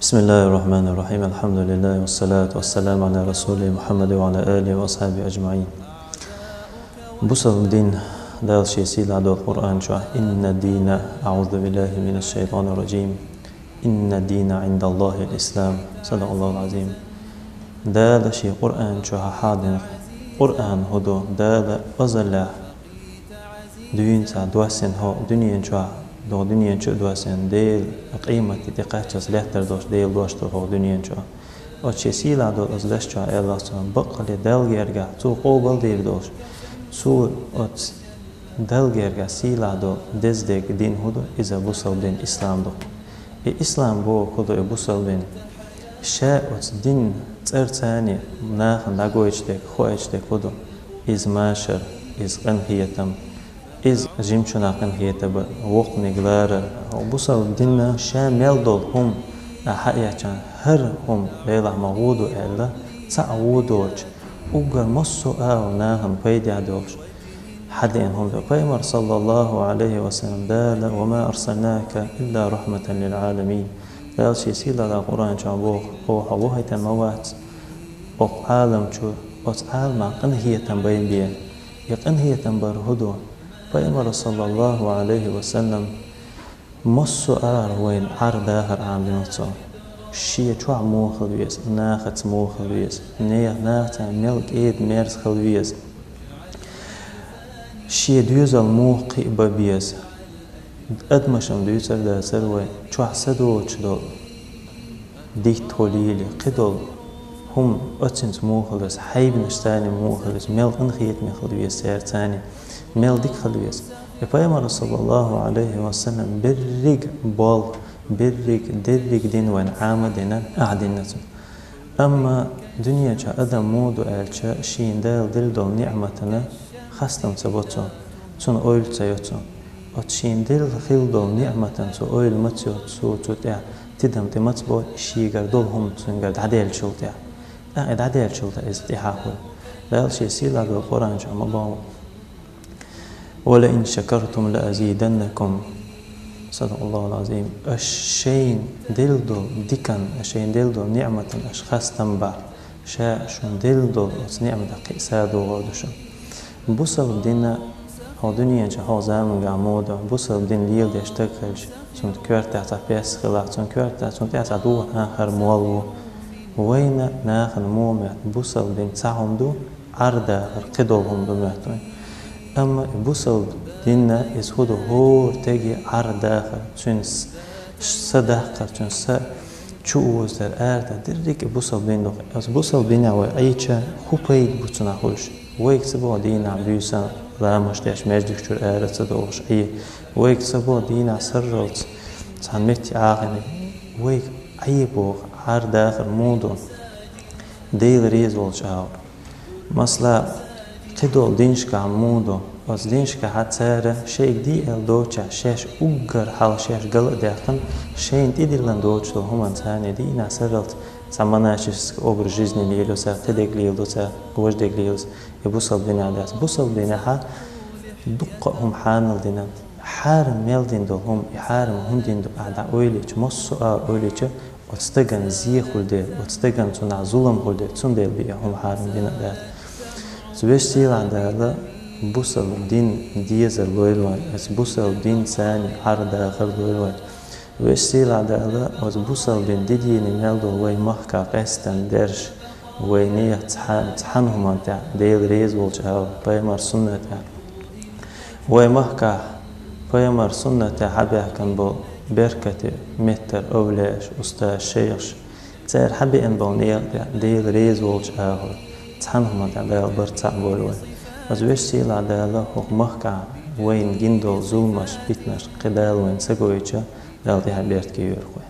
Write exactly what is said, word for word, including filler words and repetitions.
بسم الله الرحمن الرحيم. الحمد لله والصلاة والسلام على رسوله محمد وعلى آله وأصحابه أجمعين. Бусалба дин, Дала шен сийлахь долчу Къуръан чохь: «إن الدين», أعوذ بالله من الشيطان الرجيم، «إن الدين عند الله الإسلام». صدق الله العظيم. Дала шен Къуръан чохь хьадина, Къуръан хӀун ду, Дала азалехь дуьйна цхьа доссина хӀокху дуьнен чохь, догӀу дуьнен чу а доссина, Дела къематде тӀекхаччалц лаьттар долуш Делан дош ду хӀокху дуьнен чохь. Оцу шен сийлахь долу оцу дашчохь аьлла цо, баккъалла Далла гергахь цо къобалдийр долуш, цо оцу Далла гергахь сийлахь долу деза дерг дин хӀун ду, иза бусалба дин, ислам ду. И ислам бохург хӀун ду, и бусалба дин? Ша оцу динан цӀарца нахана дӀагойтуш дерг, хоуьйтуш дерг хӀун ду? Иза машар, иза къинхетам, иза жимачунах къинхетам бар, воккханиг ларар. Бусалба динна ша мел долу хӀума хьаэцча, хӀара хӀума Делахь ма вон ду аьлла, цхьаъ вон доцуш, уггар массо а агӀор нахана пайдехь долуш хьадеана хӀума ду. Пайхамар, саллаллаху Ӏалайхи ва саллам, Дала: «وما أرسلناك إلا رحمة للعالمين». Дала шен сийлахь долчу Къуръан чохь боху: «Хьо вахийтина ма вац окху Ӏалам чу, оцу Ӏаламах къинхетам бен бен». И къинхетам бар хӀун ду? Пайхамар, саллаллаху Ӏалайхи ва саллам, массо а агӀор вайна Ӏар-дахар Ӏамадина цо. Шен чохь муха хила веза, нахаца муха хила веза, нехан, нахаца мел кӀеда-мерза хила веза, шен доьзал муха кхиа бан беза. Адамашна дуьйцур дацара вай, чохь са доцуш долу дитт хуьлийла, кхидолу хӀума оццуьнца муха хила веза, хьайбанаш царна муха хила веза, мел къинхетаме хила веза церан царна, мел дика хила веза. И Пайхамар, саллаллаху Ӏалайхи ва саллам, берриг болх, берриг, дерриг дин вайна Ӏамадина, ахь дина цунна. Амма дуьнен чохь адам муха ду аьлча, шена Дала делла долу ниъматана хастам ца бо цо, цунна ойла ца йо цо. Оцу шена делла хилла долу ниъматана цо ойла ма ца йо, цо цу тӀехь тидам тӀе ма ца бо, шегара долу хӀума цуьнгара дӀаделлачул тӀехь. ТӀаккха и дӀаделлачул тӀехь иза тӀаьхьа хуьлу. Дала шен сийлахь долчу Къуръан чохь ма боху: «ولئن شكرتم لأزيدنكم». صدق الله العظيم. Аша шайна делла долу дикан, аша шайна делла долу ниъматан аша хастам бахь, ша шуна делла долу оцу ниъматах кхин а са догӀур ду шуна. Бусалба дин хӀокху дуьнен чохь, хӀокху заманахь муха ду, бусалба дин леладеш стаг хилча, цуьнан коьртехь цхьа пес хилахь, цуьнан коьртехь, цуьнан тӀехь цхьа духар хан хӀара молла ву. Вайна нахана муха моьтту, бусалба дин цхьа хӀума ду, Ӏар-дахар кхидолу хӀума ду моьтту вайна. Амма и бусалба дин, иза хӀун ду, хӀора стеган Ӏар-дахар, цуьнан с-, са дахкар, цуьнан са чу озадар, арадар, дерриг а бусалба дин ду. Оцу бусалба динехь вай Ӏийча, хӀун пайда бу цунах хуьлуш? Вайга ца боху дийнахь буьйсанна ламазаш деш, маьждиг чуьра ара ца догӀуш Ӏе. Вайга ца боху дийнахь сарралц цхьана метте Ӏахийна. Вайга Ӏе боху, Ӏар-дахар муха ду? Дела реза волчу агӀор. Масала, кхидолу динашкахь муха ду? Оцу динашкахь цара шайга дийр доцучехь, шаьш уггар хьалха шаьш гал а даьккхина, шайна тӀедиллина доцуш долу хӀуманна царна дийнахь сарралц цхьа монашеский образ жизни лелайо цара, кхидерг леладо цара, важа дерг лелаза, и бусалба динехь дац. Бусалба динехь дуккха а хӀума хьанал дина, хьарам мел дина долу хӀума, и хьарам хӀунда дина ду ахь дӀа ойла йича, массо а агӀор ойла йича, оцу стагана зе хуьлу дела, оцу стагана цунах зулам хуьлу дела, цундела бен хӀума хьарам дина а дац. Оцу Везачу Сийлахь Дала бусалба дин дезар лойла вайна, оцу бусалба дин царна Ӏар-дахар лойла вайна. Везачу Сийлахь Дала оцу бусалба дин дидийна мел долу вай махкахь къаьстина дерш, вай нехан цхьа-, цхьана хӀуманна тӀехь, Дела реза волчу агӀор, пайхамар суннатехь. Вай махкахь пайхамар суннатехь хьабаьхкина болу беркате меттара овлияаш, устазаш, шайхаш, цара хьабеана болу нехан тӀехь, Дела реза волчу агӀор, цхьана хӀуманна тӀехь Дала барт цхьаъ бойла вай. Оцу Везачу Сийлахь Дала хӀокху махкахь вайна гина долу зуламаш, питанаш кхин Дала вайна ца гойтуш, Дала тӀаьхье беркате йойла вай.